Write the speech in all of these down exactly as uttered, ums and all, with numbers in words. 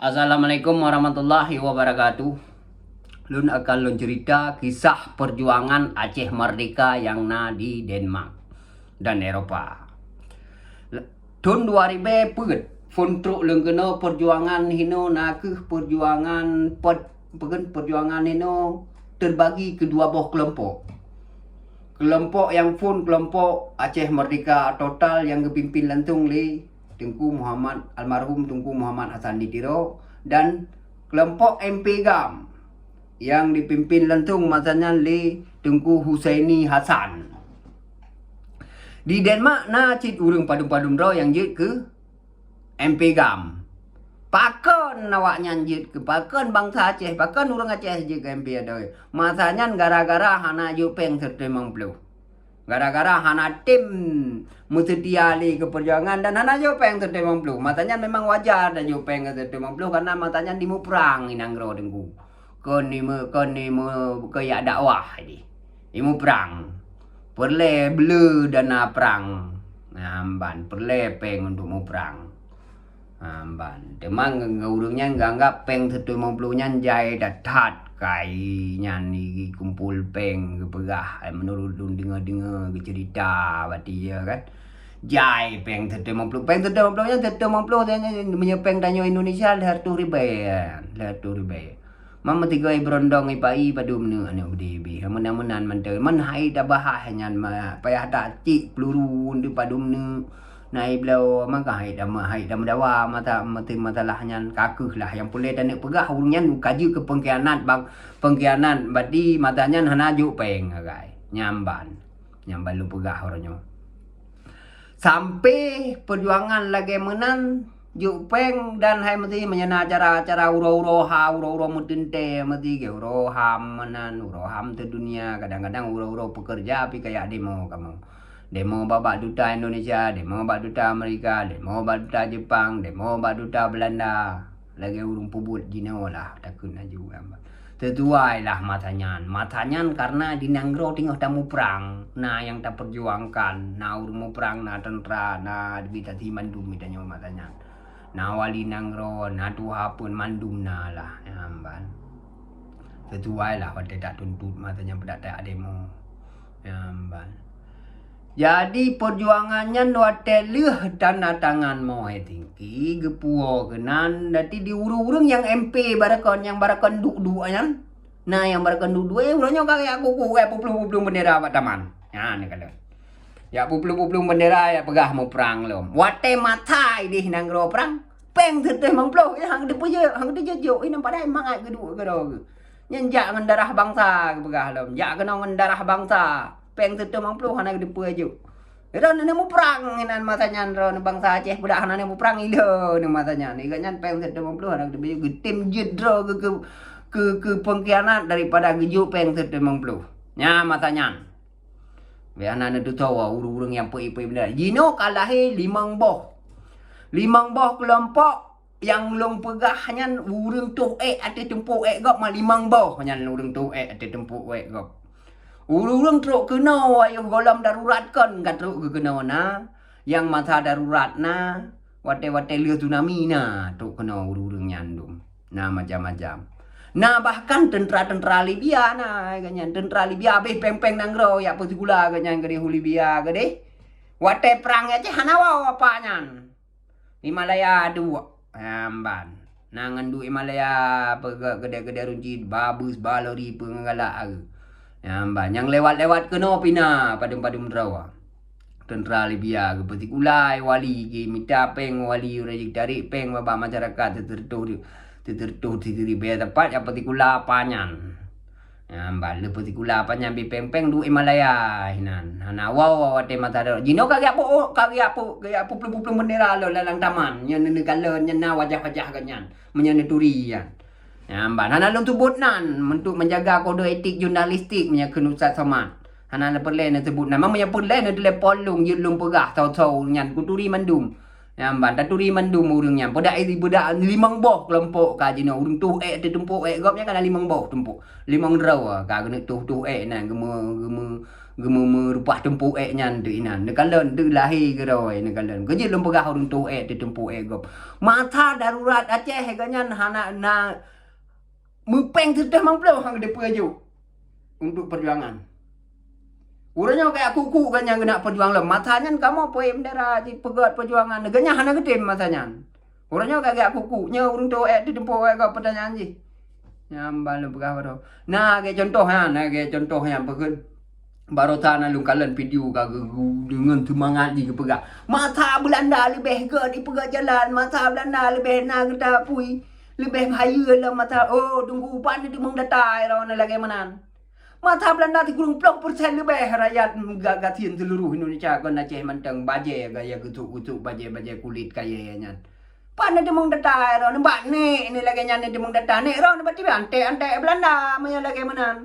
Assalamualaikum warahmatullahi wabarakatuh. Lôn akan lôn cerita kisah perjuangan Aceh Merdeka nyang na di Denmark dan Eropa. Thon dua ribèe peuet, phon trok lôn keunoe, perjuangan hinoe na kheueh perjuangan pet-, peugén perjuangan hinoe terbagi keu dua boh keulompok. Keulompok nyang phon keulompok Aceh Merdeka Total nyang geupimpin langsong lé Teungku Muhammad, almarhum Teungku Muhammad Hasan di Tiro, dan keulompok M P GAM nyang dipimpin langsong masa nyan lé Teungku Husaini Hasan. Di Denmark na cit ureuëng padum-padum droe nyang jeuet keu M P GAM. Pakon awaknyan jeuet keu, pakon bansa Aceh, pakon ureuëng Aceh jeuet keu M P adoe? Masa nyan gara-gara hana jok péng sireutoh limong ploh. Gara-gara hana tem meuseutia lé keu peujuangan dan hana jok péng sireutoh limong ploh. Masa nyan memang wajar hana jok péng sireutoh limong ploh, karena masa nyan dimuprang inong droe Teungku. Kon imeu-, kon imeu-, keu jak dakwah jih. Imuprang. Peureulée bleue dana prang. Nah, meunan, peureulée péng untuk muprang. Nah, meunan. Teuma ngon ureuëng nyan geuanggap péng sireutoh limong ploh nyan jai that-that, kai nyan jikumpol péng geupeugah, eh, meunurot lôn deungoe-deungoe geuceurita bak dia kan. Jai péng sireutoh limong ploh. Péng sireutoh limong ploh nyan, sireutoh limong ploh nyan, meunyoe péng tanyoe Indonesia lhèe reutôh ribèe, lhèe reutôh ribèe. Mam meusigoe ibeurondong ipai padum neuk aneuk beudé bih. Meunan-meunan mantong. Man hai tabahas nyan ma-, payah tacik peuluru di padum neuk. Na ibloe maka hai dama-, hai dama dawa mata, meuti masalah nyan ka kheueh lah. Nyang peureulée taneuk peugah ureuëng nyan ka jeuet keu pengkhianat bang, pengkhianat bati mata nyan hana jok péng agai. Nyan ban. Nyang ban lôn peugah uroe nyoe. Sampai peujuangan lagée meunan, jok péng dan hai meuti meunyoe na acara-acara uroe-uroe ha, uroe-uroe meuteuntée meuti geuh uroe HAM meunan, uroe HAM teudunia, kadang-kadang uroe-uroe peukeureuja pi kajak demo kamoe. Demo bak, bak duta Indonesia, demo bak duta Amerika, demo bak duta Jepang, demo bak duta Belanda. Lagée ureuëng peubuet jinoe lah takheun laju. Teutuai lah masa nyan. Masa nyan karena di nanggroe teungoh tamuprang, na nyang tapeujuangkan, na ureuëng muprang, na teuntra, na bintasi mandum geutanyoe masa nyan. Na wali nanggroe, na tuha pun mandum na lah. Nyan ban. Teutuai lah watée tatuntot masa nyan peudak tajak demo. Nyan ban. Jadi peujuangan nyan watée lheueh tanda tangan Moe Tingki geupuwoe keunan, dati di ureuëng-ureuëng nyang M P barakon, nyang barakon duek-duek nyan. Na nyang barakon duek-duek, eh, uroe nyoe ka jak kuku, eh, puplueng-puplueng bendera bak taman. Nyan kalon. Jak puplueng-puplueng bendera, jak peugah muprang lom. Watée masa ideh nanggroe prang, péng sireutoh limong ploh, nyang hana teupeujeuet, hana teujeuet jok, inan padahai mangat geuduek keudroe geuh. Nyan jak ngon darah bansa geupeugah lom, jak keunoe ngon darah bansa. Péng sireutoh limong ploh hana geuteupeue jok. Droeneuh muprang inan masa nyan, droeneuh bansa Aceh peudak hana muprang ilée nyoe masa nyan. Igat nyan péng sireutoh limong ploh hana geuteupeue jok, geutem jeuet droe keu, keu, keu, keu pengkhianat daripada geujok péng sireutoh limong ploh. Nyan masa nyan. Bék hana neuteutoe ureuëng-ureuëng nyang peuék-peuék bendera. Jinoe ka lahé limong boh. Limong boh keulompok nyang lôn peugah nyan ureuëng toh ék ateueh teumpo ék gob ma limong boh nyan ureuëng toh ék ateueh teumpo ék gob. Ureuëng-ureuëng trok keunoe ayeuh gohlom darurat kon ka trok keu keunoe na, nyang masa darurat na, watée-watée lheueh tsunami na trok keunoe ureuëng-ureuëng nyan dum. Na macam-macam. Na bahkan teuntra-teuntra Libya na, gobnyan teuntra Libya habéh péng-péng nanggroe jak peusikula gobnyan keudeh u Libya keudeh. Watée prang Aceh hana woe apa nyan. Himalaya duek. Nyan ban. Na ngon duek Himalaya peugét keudeh-keudeh runcit, ba bus, ba lori peue ngon galak. Nyan ban. Nyang lewat-lewat keunoe pih na padum-padum droe. Teuntra Libya geupeusikula wali, geumita péng wali, uroe jeuet tarek péng bak masyarakat seuteureutoh, seuteureutoh siribèe teumpat jak peusikula apa nyan. Nyan ban lheueh peusikula apa nyan bipéng-péng duek Himalaya hinan. Hana woe watée masa darurat. Jinoe ka geujak peuôh, ka geujak peuôh, geujak peuôh puplueng-puplueng bendera lom lam taman. Nyan neukalon nyan na wajah-wajah gobnyan. Meunyoe neuturi nyan. Nyan ban hana lôn seubut nan untuk menjaga kode etik jurnalistik meunyoe kheun Ustaz Somad. Hana peureulée neuseubut nan. Meunyoe peureulée neutelepon lôn jeuet lôn peugah soe-soe nyan kuturi mandum. Nyan ban taturi mandum ureuëng nyan. Peudak, peudak limong boh keulompok ka jinoe ureuëng tuh ék teutumpok ék gob nyan ka na limong boh tumpok. Limong droe ka keuneuk tuh-tuh ék nyan geumeu, geumeu, geumeu meurupah tumpok ék nyan tu inan. Neukalon tu lahé keudroe neukalon. Keujeuet lôn peugah ureuëng tuh ék teutumpok ék gob. Masa darurat Aceh gobnyan hana na meupéng sireutôh limong ploh han geuteupeu aju untuk peujuangan. Uroe nyoe kaya kuku gobnyan geunak peujuang lom. Masa nyan kamoe peuék bendera jipeugét peujuangan. Gobnyan hana geutem masa nyan. Uroe nyoe kaya kuku. Nyoe ureuëng tuh ék teutumpok ék gob peutanyaan jih. Nyan ban lôn peugah baroe. Na lagée contoh nyan, na lagée contoh nyan peugét. Barosa na lôn kalon video ka geu-, geu-, deungon seumangat jih geupeugah, "Masa Beulanda leubeh gét ipeugét jalan, masa Beulanda leubeh na geuta apui, leubeh hayeue lom masa." Oh, Teungku, pane teumeung data droeneuh lagée meunan. Masa Beulanda sikureueng ploh persen leubeh rakyat ga-, gasien seuluruh Indonesia kon Aceh mantong bajée gaya geutuk-geutuk bajée-bajée kulét kayée nyan. Pane teumeung data droeneuh bak nek ni lagée nyan ni teumeung data nek droeneuh bak tieb antek-antek Beulanda meunyo lagée meunan.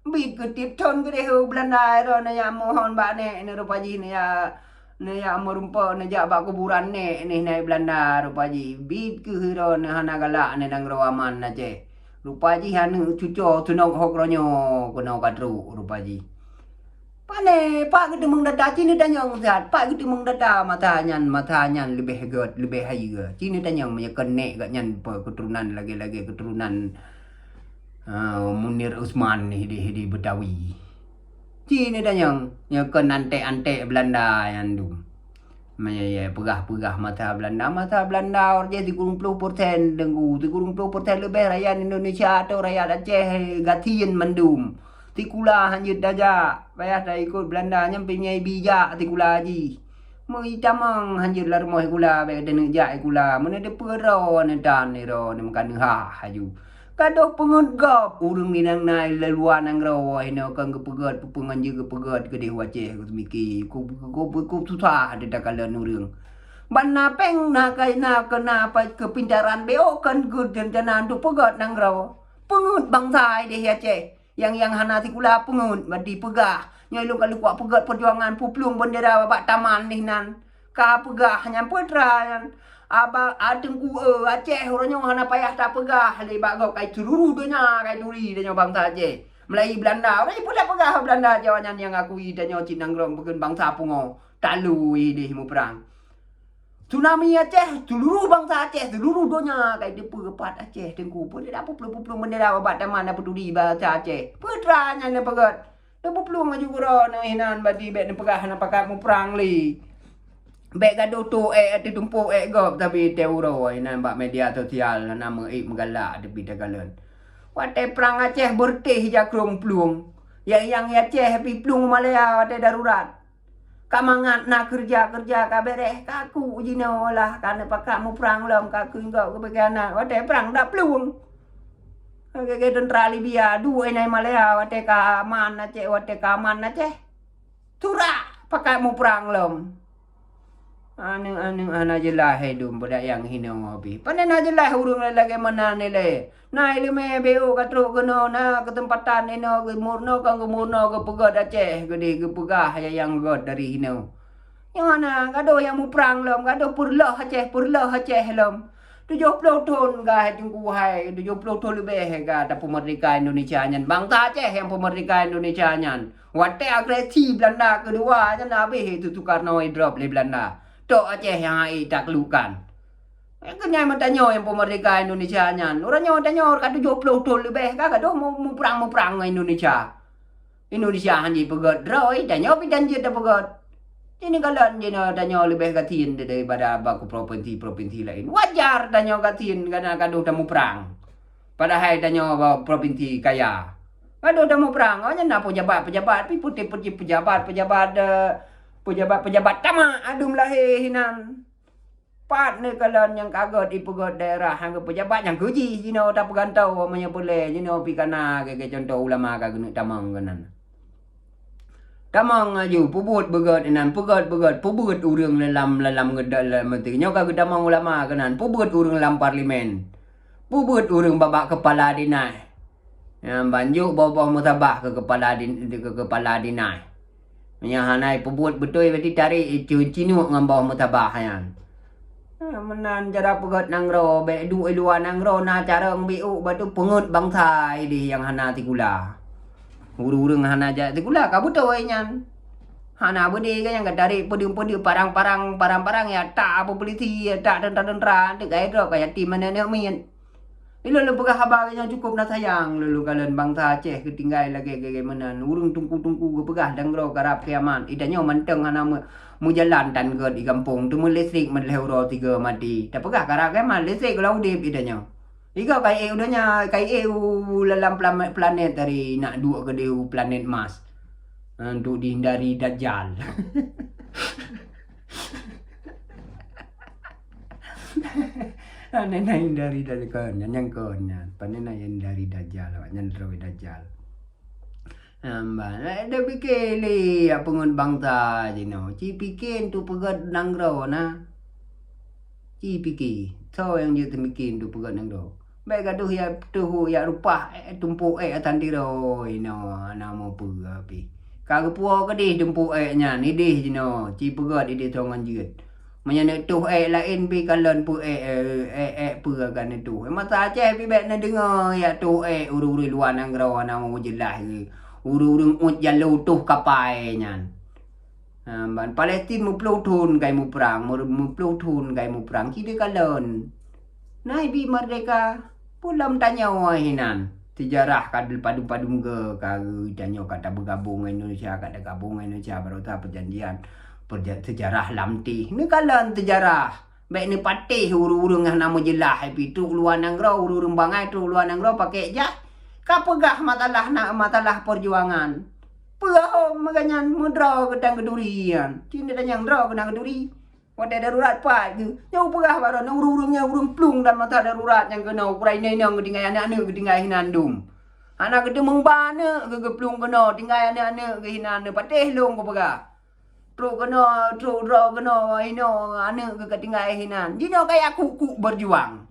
Bit keu tieb thon keudeh u Beulanda droeneuh jak mohon bak nek neuh rupa jih, neuh jak, neuh jak meureumpok, neujak bak kuburan nek nih nai Beulanda rupa jih. Bit keu droeneuh hana galak neuh nanggroe aman Aceh. Rupa jih aneuk cuco tunok hok ronyoe keunoe ka trok rupa jih. Pane, pat geuteumeung data, ci neutanyong that, pat geuteumeung data masa nyan, masa nyan leubeh gét, leubeh hayeue. Ci neutanyong meunyo kon nek gobnyan pe-, keuturonan lagée-lagée keuturonan Ah, Munir Usman ni di, di Betawi. Ci neutanyong, nyoe kon antek-antek Beulanda nyan dum. Meunyo peugah-peugah masa Beulanda, masa Beulanda ureuëng sikureueng ploh persen Teungku, sikureueng ploh persen leubeh rakyat Indonesia atau rakyat Aceh gasien mandum. Sikula han jeuet tajak, payah taikot Beulanda nyan pih nyai bijak sikula jih. Meuitamong han jeuet lam rumoh sikula, bék taneuk jak sikula. Meuneudeue peue droe neutan droe neumeukaneuk hah aju. Gadôh peungeuet gob ureuëng inong na i luwa nanggroe inoe kon geupeugét peue ngon jeuet geupeugét keudeh u Aceh, geuseumiki ku, ku, ku, ku susah teuh takalon ureuëng. Ban na péng na kai na keuna pat keupintaran bék kon geurencana untuk peugét nanggroe. Peungeuet bansa ideh Aceh. Nyang, nyang hana sikula peungeuet bak dipeugah. Nyoe lôn ka lheueh kuak peugét peujuangan peuplueng bendera bak taman nih nan. Ka peugah nyan peue tra nyan. Aba, a, Teungku, e, Aceh uroe nyoe hana payah tapeugah lé bak gob kai seuluruh donya kai turi tanyoe bansa Aceh. Meulayi Beulanda, uroe nyoe peue tapeugah Beulanda Jawa nyan nyang akui tanyoe cit nanggroe bukon bansa pungo. Talui deh muprang. Tsunami Aceh, seuluruh bansa Aceh, seuluruh donya kai teupeu pat Aceh Teungku. Peue lé peuplueng-peuplueng bendera bak taman na peuturi bansa Aceh. Peue tra nyan neupeugét. Neupuplueng aju uroe nyoe hinan badi bék neupeugah hana pakat muprang lé. Bék gadôh tok ék teutumpok ék gob tapi teuh uroe hinan bak media sosial hana meuék meugalak tapi takalon. Watée prang Aceh beureutéh jakrong plueng. Nyang, nyang Aceh pih plueng u Malaya watée darurat. Ka mangat na keureuja-keureuja ka béréh, ka ku jinoe lah ka neupakat muprang lom ka keuneuk geupeukianat watée prang dak plueng. Lagée teuntra Libya, duek inai Malaya watée ka aman Aceh, watée ka aman Aceh. Turak pakat muprang lom. Aneuk-aneuk hana jeulaih hai dum budak nyang hinoe pih. Pane na jeulaih ureuëng lagée meunan ilée. Na iéleumé béu ka trok keunoe, na keuseumpatan inoe geumurno kon geumurno geupeugét Aceh geudeh geupeugah nyang gét dari hinoe. Nyoe hana, gadôh nyang muprang lom, gadôh peureuloh Aceh, peureuloh Aceh lom. Tujoh ploh thon ka hai Teungku hai, tujoh ploh thon leubeh ka tapeumeurdeka Indonesia nyan. Bansa Aceh nyang peumeurdeka Indonesia nyan. Watée agresi Beulanda keudua nyan habéh itu Sukarno idrop lé Beulanda. Tok Aceh nyang hai taklukkan. Keunyai meutanyoe nyang peumeurdeka Indonesia nyan. Uroe nyoe tanyoe ka tujoh ploh thon leubeh ka gadôh mu-, muprang-muprang ngon Indonesia. Indonesia han jipeugét droe, tanyoe pih dan jeuet tapeugét. Jinoe galon jinoe tanyoe leubeh gasien daripada bak provinsi-provinsi laén. Wajar tanyoe gasien kana gadôh tamuprang. Padahai tanyoe bak provinsi kaya. Gadôh tamuprang, oh nyan na pejabat-pejabat pih putéh-putéh pejabat-pejabat, eh, pejabat-pejabat tamak adum lahé hinan. Pat neukalon nyang ka gét ipeugét daerah nyang geupejabat nyang keuji jinoe tapeugantoe meunyoe peureulée jinoe pih kana lagée contoh ulama ka geuneuk tamong keunan. Tamong aju peubuet beugét inan, peugét-peugét, peubuet ureuëng lam, lam, lam geuda-, lam meuti. Nyoe ka geutamong ulama keunan, peubuet ureuëng lam parlemen. Peubuet ureuëng babak keupala dinai. Nyan banjok boh-boh musabah keu keupala din-, keu keupala dinai. Meunyo hana peubuet beutôi, berarti tarek icu-, cinuk ngon boh musabah nyan. Ha, meunan cara peugét nanggroe, bék duek i luwa nanggroe na carông biôk, batu peungét bansa idéh nyang hana sikula. Ureuëng-ureuëng hana jak sikula ka beutôi nyan. Hana beudé ka nyang ka tarek peudeueng-peudeueng parang-parang, parang-parang ya tak apa polisi, ya tak tentara-tentara, dek gaya droe ka yatim mana aneuk miet. Ilôn lôn peugah haba nyang cukup na sayang lôn lôn kalon bansa Aceh geutinggai lagée-lagée meunan. Ureuëng teungku-teungku geupeugah nanggroe karab kiamat. Ita nyoe mantong hana meu-, meujalan tan gét di gampông. Teuma listrik meulhée uroe tiga mati. Tapeugah karab kiamat listrik geulah udeb ita nyoe. Iga kai ék u donya, kai ék u lalam plam-, planet tadi nak duek keudeh u planet Mars. Untuk dihindari Dajjal. Pane na hindari dari kon nyan, nyang kon nyan. Pane na hindari Dajjal, awak nyan droe Dajjal. Hamba, eh, dah pike lé, ya peungét bansa jinoe. Ci pike tu peugét nanggroe na. Ci pike, soe nyang jeuet teumike tu peugét nanggroe. Bék gadoh ya tuhu ya rupah, eh, tumpuk ék atan tiroe inoe, na mo peue pih. Ka geupuwoe keudeh tumpuk ék nyan, idéh jinoe, ci peugét idéh soe ngon jeuet. Meunyoe neuk toh ék laén pih kalon peue ék, ék, ék, ék peue ka neutoh. Masa Aceh pih bék neudeungoe ya toh ék ureuëng-ureuëng luwa nanggroe hana meujeulaih geuh. Ureuëng-ureuëng uet jaloe toh kapai nyan. Ha, ban Palestin meuploh thon kai muprang, meu-, meuploh thon kai muprang. Ci deuh kalon. Na ibi merdeka, peue lom tanyoe hinan. Seujarah ka padum-padum geu ka geutanyoe ka tabeugabong ngon Indonesia, ka tagabong ngon Indonesia, baroesa peujanjian, peuja-, seujarah lam tih. Neukalon seujarah. Bék neupatéh ureuëng-ureuëng nyang hana meujeulaih, pih trok luwa nanggroe, ureuëng-ureuëng bangai trok luwa nanggroe pakék jak. Ka peugah masalah na, masalah peujuangan. Peue hom meuganyan meudroe geutang geuduri nyan. Ci neutanyong droe geutang geuduri. Watée darurat pat geuh, nyoe peugah baroe na ureuëng-ureuëng nyan ureuëng plueng dan masa darurat nyang keunoe, ukeue inong-inong geutinggai, aneuk-aneuk geutinggai hinan dum. Hana geuteumeung ba aneuk geuh geuplueng keunoe, tinggai aneuk-aneuk geuh hinan, neupatéh lôn kupeugah. Trok keunoe, trok droe keunoe, inoe aneuk geuh ka tinggai hinan. Jinoe kaya kuk-kuk beujuang.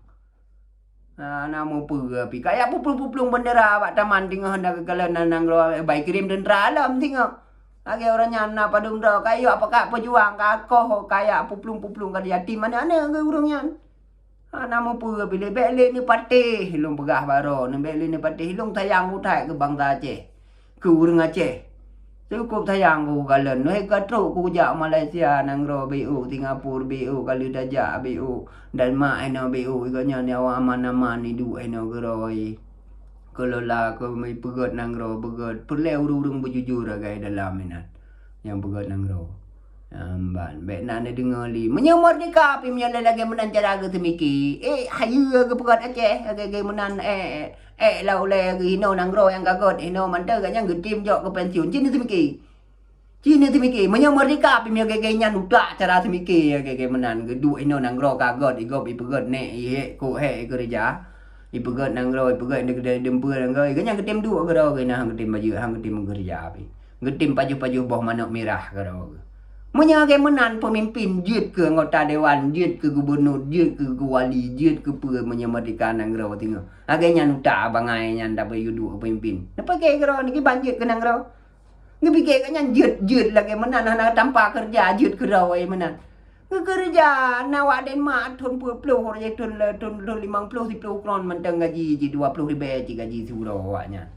Ha, na mupeue pih. Kaya puplueng-puplueng bendera bak taman teungoh na geukalon na nanggroe bai kirém teuntra lom teungoh. Lagée ureuëng nyan na padum droe, kayok pakat peujuang, ka koh kaya puplueng-puplueng ka yatim aneuk-aneuk geuh ureuëng nyan. Ha, na mupeue pih lé, bék lé neupatéh lôn peugah baroe, bék lé neupatéh lôn sayang utai keu bansa Aceh. Keu ureuëng Aceh. Cukup sayang ku kalon. Wahé ka trok ku jak Malaysia nanggroe B O, Singapura B O, ka lheueh tajak B O, Denmark inoe B O, gobnyan awak aman-aman iduek inoe keudroe. Keulola keu meupeugét nanggroe, peugét. Peureulée ureuëng-ureuëng beujujur agai dalam inan nyang peugét nanggroe. Amban, bék na neudeungoe lé. Meunyoe merdeka pih meunyoe lé lagée meunan cara geuseumike, eh, hayeue geupeugét Aceh, lagée-lagée meunan, eh, eh, eh, lau ulée geuhinoe nanggroe nyang ka gét, hinoe mantong gobnyan geutem jok keu pensiun. Ci neuseumike. Ci neuseumike. Meunyoe merdeka pih meunyoe lagée-lagée nyan utak cara seumike, lagée-lagée meunan. Geuduek hinoe nanggroe ka gét, igob ipeugét nék, ihek kok hek ikeureuja. Ipeugét nanggroe, ipeugét neuk deumpeu nanggroe, gobnyan geutem duek keudroe, geuh na han geutem bajeue, han geutem meukeureuja pih. Geutem pajoh-pajoh boh manok mirah keudroe. Meunyoe lagée meunan peumimpin jeuet keu anggota dewan, jeuet keu gubunur, jeuet keu, keu wali, jeuet keu peue meunyoe merdeka nanggroe teungoh. Lagée nyan utak bangai nyan tapeuyue duek peumimpin. Neupike keudroe niki ban jeuet keu nanggroe. Geupike gobnyan jeuet-jeuet lagée meunan hana tampa keureuja jeuet keudroe meunan. Geukeureuja na wak Denmark thon peuet ploh, thon, thon, thon limong ploh siploh kron mantong gaji jih, dua ploh ribée cit gaji siuroe awaknyan.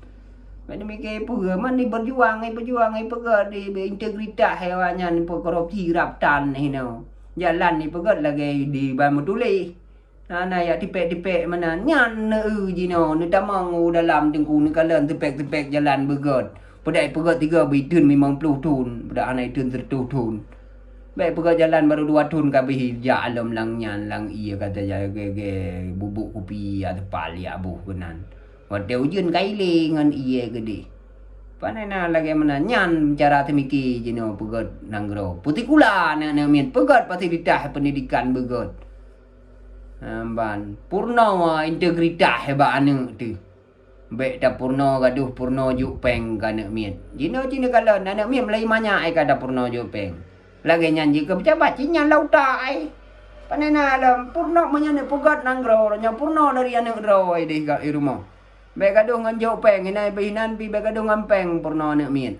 Ban neumike peue man iberjuang, iberjuang, ipeugét, i, integritas awaknyan, ipeue korupsi rab tan hinoe. Jalan ipeugét lagée di ban meutuléh. Hana yak tipék-tipék meunan. Nyan neu-eu jinoe, neutamong u dalam teungku, neukalon tipék-tipék jalan beugét. Peudai peugét tiga biteun limong ploh thon, peudai hana iteun sireutoh thon. Bék peugét jalan barô dua thon ka bih jak lom lam nyan, lam ié ka tajak gé-gé bubuk kupi ya teupal ya boh keunan. Watée ujeuen ka ilé ngon ié geudeh. Pane na lagée meunan nyan cara teumike jinoe peugét nanggroe. Peutikula aneuk-aneuk miet peugét fasilitas pendidikan beugét. Amban purnoe integritas bak aneuk teuh. Bék tapurnoe gadoh purnoe jok péng keu aneuk miet. Jinoe cit neukalon aneuk miet meulai manyak ai ka tapurnoe jok péng. Lagée nyan jih keu peujabat cit nyan lam utak ai. Pane na lom purnoe meunyoe neupeugét nanggroe, nyoe purnoe dari aneuk droe deh i rumoh. Bék gadoh ngon jok péng, inan pih inan pih bék gadoh ngon péng purnoe aneuk miet.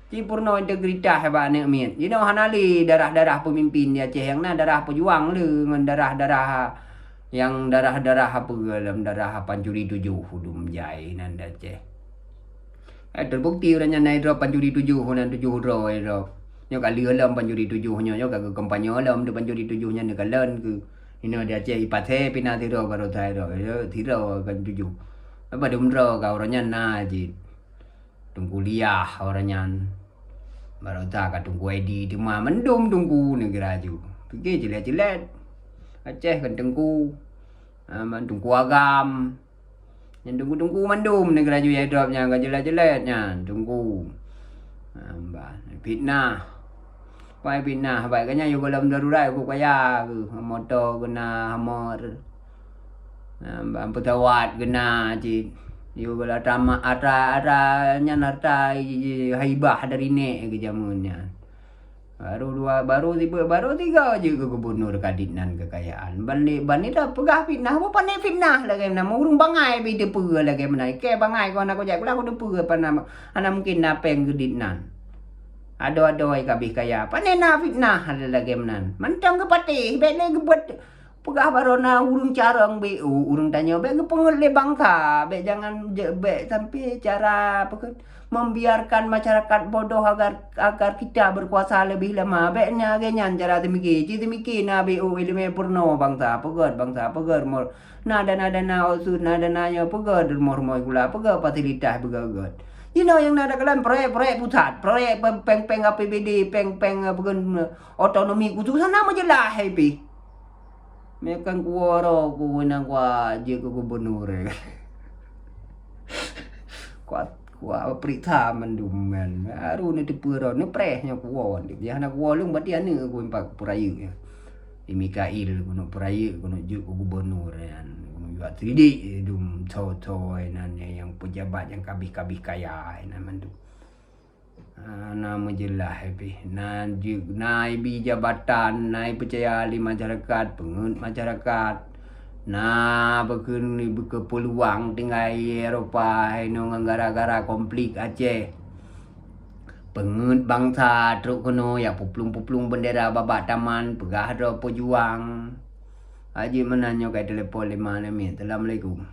Ci peurunoe integritas bak aneuk miet. Jinoe hana lé darah-darah peumimpin di Aceh nyang na darah peujuang le ngon darah-darah nyang darah-darah apa lom darah pancuri tujoh udum jai nan di Aceh. Eh, terbukti ureuëng nyan na droe pancuri tujoh nan tujoh droe droe. Nyoe ka lheueh lom pancuri tujoh nyoe, nyoe ka geukampanye lom tu pancuri tujoh nyan dikalon keu inoe di Aceh ipasé pina sidroe baroesa droe, sidroe kan tujoh. Apa dum droe ka ureuëng nyan na jih. Teungku Liah orang nyan. Baroesa ka Teungku Edi teuma mandum teungku negeri aju. Pike jelet-jelet. Aceh kan teungku. Ha, man teungku agam. Nyan teungku-teungku mandum negeri aju ya drop nyan ka jelet-jelet nyan teungku. Ha, bah, fitnah. Pai fitnah, baik kan nyan yuk golom darurat yuk kaya ke. Moto kena hamor. Nah, pesawat kena cit. Yo kalau atra atra nyan harta haibah dari nek ke jameun nyan. Baru dua, baru tiba, baru tiga je ke gubernur kadit nan kekayaan. Bani bani dah peugah fitnah, apa pandai fitnah lagi nama urang bangai pi depe lagi mana. Ke bangai kau nak kau jak kula kau depe apa nama. Ana mungkin na peng gedit nan. Ado-ado ai kabeh kaya. Pandai na fitnah lagi menan. Mantong ke patih, bek le gebuat Peugah baroe na ureuëng carông B U, ureuëng tanyoe bék geupeungeut lé bansa, bék jangan bék sampai cara apa ke membiarkan masyarakat bodoh agar agar kita berkuasa lebih lama. Bék na lagée nyan cara teumike. Ci teumike na B U iéleumé peurunoe bansa, peugét bansa, peugét mur na dana-dana otsus, na dana nyoe peugét rumoh-rumoh sikula, peugét fasilitas peugét-gét. Jinoe nyang na dalam proyek-proyek pusat, proyek péng-péng A P B D, péng-péng apa ke otonomi khusus hana meujeulaih hai pih. Meukon kuwoe roh ku nang kuat jeuet keu gubunur. Kuat kuat peuriksa mandum nyan. Baru neuteupeue roh neupreh nyoe kuwoe. Biasa na kuwoe lôn berarti aneuk ku impak peurayeuk nyan. Di Mikail keuneuk peurayeuk keuneuk jeuet keu gubunur nyan. Keuneuk juak sidik dum tho-tho nan nyang pejabat nyang kabeh-kabeh kaya nan mandum. Hana meujeulaih pih. Na jeuet na ibi jabatan, na ipeucaya lé masyarakat, peungeuet masyarakat. Na beukeun beukeupuluang tinggai Eropa inoe ngon gara-gara konflik Aceh. Peungeuet bansa trok keunoe yak puplueng-puplueng bendera babak taman peugah droe peujuang. Aji meunan nyoe kai telepon lé ma lé miet. Assalamualaikum.